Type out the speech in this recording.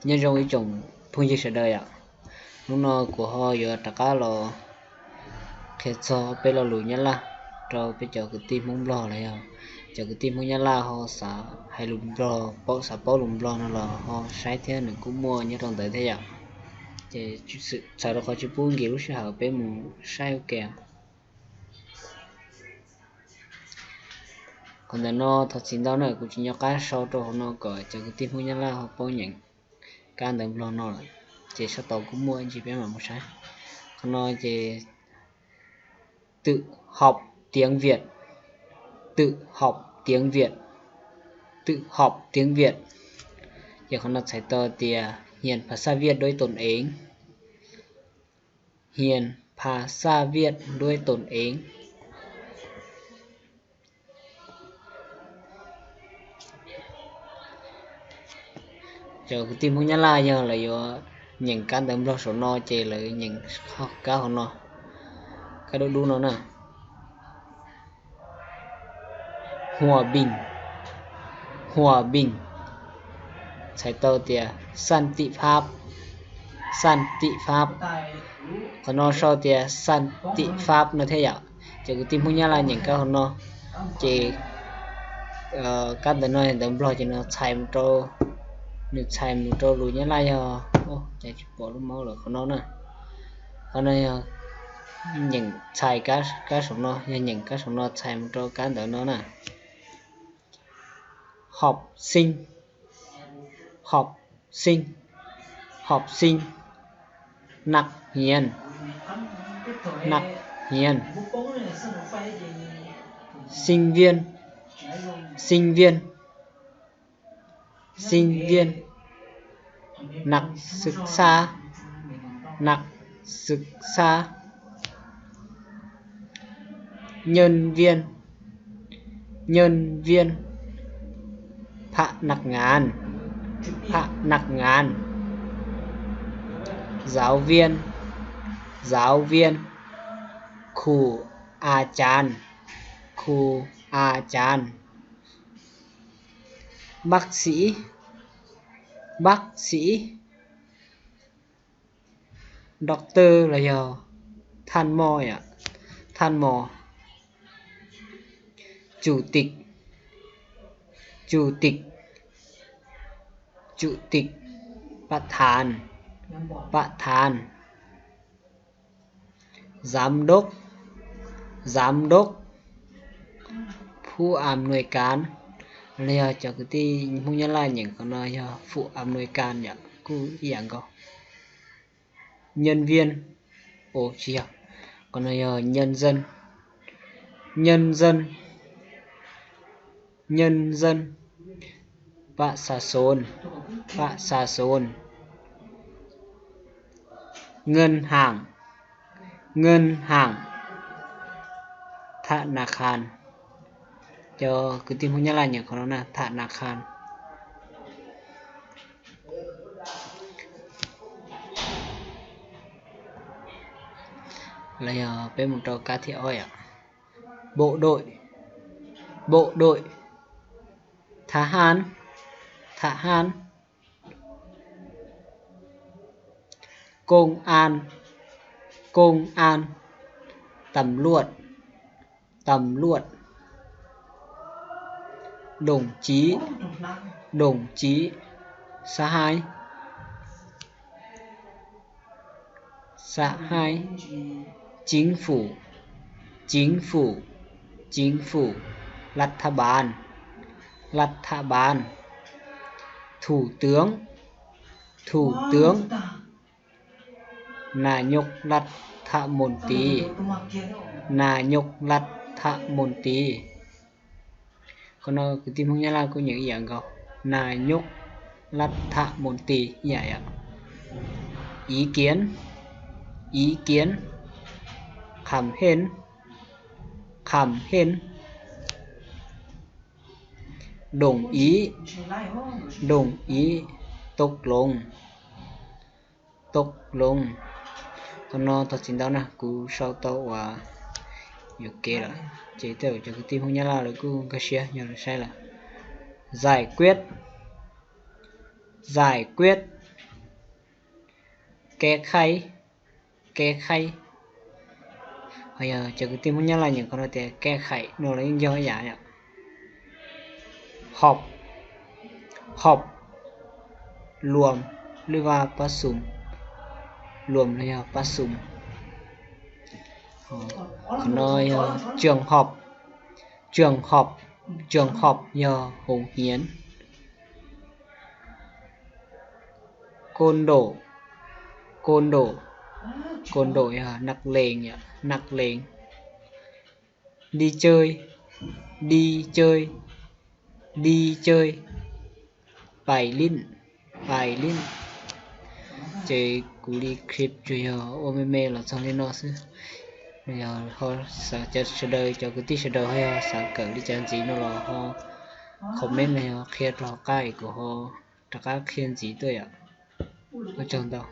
Nyob zoo ib tsoom phooj ywg sawv daws yom, hnub no kuv ho yuav rov qab los qhia txog peb lo lus Nyab Laj rau peb cov kwv tij Hmoob Nplog los yog cov kwv tij Hmoob Nyab Laj ho xav hais lus Nplog, paub xav paub lus Nplog no los ho saib thiab, nws kuj muaj nyob rau ntawd thiab yom. Ces txhawm rau qhov tsis pub nkim lub sij hawm, peb mus saib ua ke. Qhov ntawm no thov txim ntau na, kuv tsis nco qab sau rau hauv no kom cov kwv tij Hmoob Nyab Laj ho paub nyeem kab ntawv Nplog no lawm, ces sau tau kuj muaj ib ntsis peb mam mus saib. Qhov no ces tự học tiếng Việt, tự học tiếng Việt, tự học tiếng Việt. Ces qhov no txhais tau tias nhias phas xaj viaj duab toos eev, nhias phas xaj viaj duab toos eev. Cov kwv tij Hmoob Nyab Laj yog lawv yuav nyeem kab ntawv Nplog saum no ces lawv nyeem kab hauv no, kab dub dub no na. Hòa bình, hòa bình, txhais tau tias สันติภาพ, สันติภาพ. Qhov no sau tias สันติภาพ no thiab yom. Ces kwv tij Hmoob Nyab Laj nyeem kab hauv no, ces kab ntawv no ntawv Nplog ces nws txhais mus rau, nws txhais mus rau lus Nyab Laj yog, cas tsis pom lub mouse lawm, qhov no na. Qhov no yog nyeem txhais kab saum no, yog nyeem kab saum no txhais mus rau kab ntawv no na. Học sinh, học sinh, học sinh, นักเรียน, นักเรียน. Sinh viên, sinh viên, sinh viên, นักศึกษา, นักศึกษา. Nhân viên, nhân viên, พนักงาน, พนักงาน. Giáo viên, giáo viên, ครู, อาจารย์, ครู, อาจารย์. Bác sĩ, bác sĩ, doctor los yog thaj mos, thaj mos. Chủ tịch, chủ tịch, chủ tịch, ประธาน, ประธาน. Giám đốc, giám đốc, ผู้อำนวยการ los yog cov kwv tij Hmoob Nyab Laj nyeem qhov no yog ผู้อำนวยการ yom, kuj ib yam nkaus. Nhân viên, ua tsis yog, qhov no yog nhân dân, nhân dân, nhân dân, ประชาชน, ประชาชน. Ngân hàng, ngân hàng, ธนาคาร. Cov kwv tij Hmoob Nyab Laj nyeem qhov no na, ธนาคาร. Los yog peb mus rau kab thib ob yom. Bộ đội, bộ đội, ทหาร, ทหาร. Công an, công an, ตำรวจ, ตำรวจ. Đồng chí, đồng chí, สหาย, สหาย. Chính phủ, chính phủ, chính phủ, รัฐบาล, รัฐบาล. Thủ tướng, thủ tướng, นายกรัฐมนตรี, นายกรัฐมนตรี. Qhov no kwv tij Hmoob Nyab Laj kuj nyeem ib yam nkaus, นายกรัฐมนตรี ib yam yom. Ý kiến, ý kiến, ความเห็น, ความเห็น. Đồng ý, đồng ý, ตกลง, ตกลง. Qhov no thov txim ntau na, kuv sau tau uas yuam kev lawm, ces tej zaum cov kwv tij Hmoob Nyab Laj lawv kuj nkag siab yog lawv saib lawm. Giải quyết, giải quyết, Kev khaib, kev khaib. Ho yog cov kwv tij Hmoob Nyab Laj nyeem qhov no tias kev khaib no los yeej yog ib yam yom. Họp, họp, luam, lwj vaj pab xum, luam los yog pab xum. Qhov no yog trường học, trường học, trường học yog hoos hiav. Cô nổ, cô nổ, cô nổ yog naq lees, naq lees. Đi chơi, đi chơi, đi chơi, pais lin, pais lin. Ces kuv li clip tsuas yog ua me me los txog li no xwb. Yog ho xav cov sawv daws, cov kwv tij sawv daws ho yog xav kawm li cas ntxiv no los ho comment los yog qhia rau hauv qab es kuv ho rov qab qhia ntxiv tuaj yom. Ua tsaug ntau.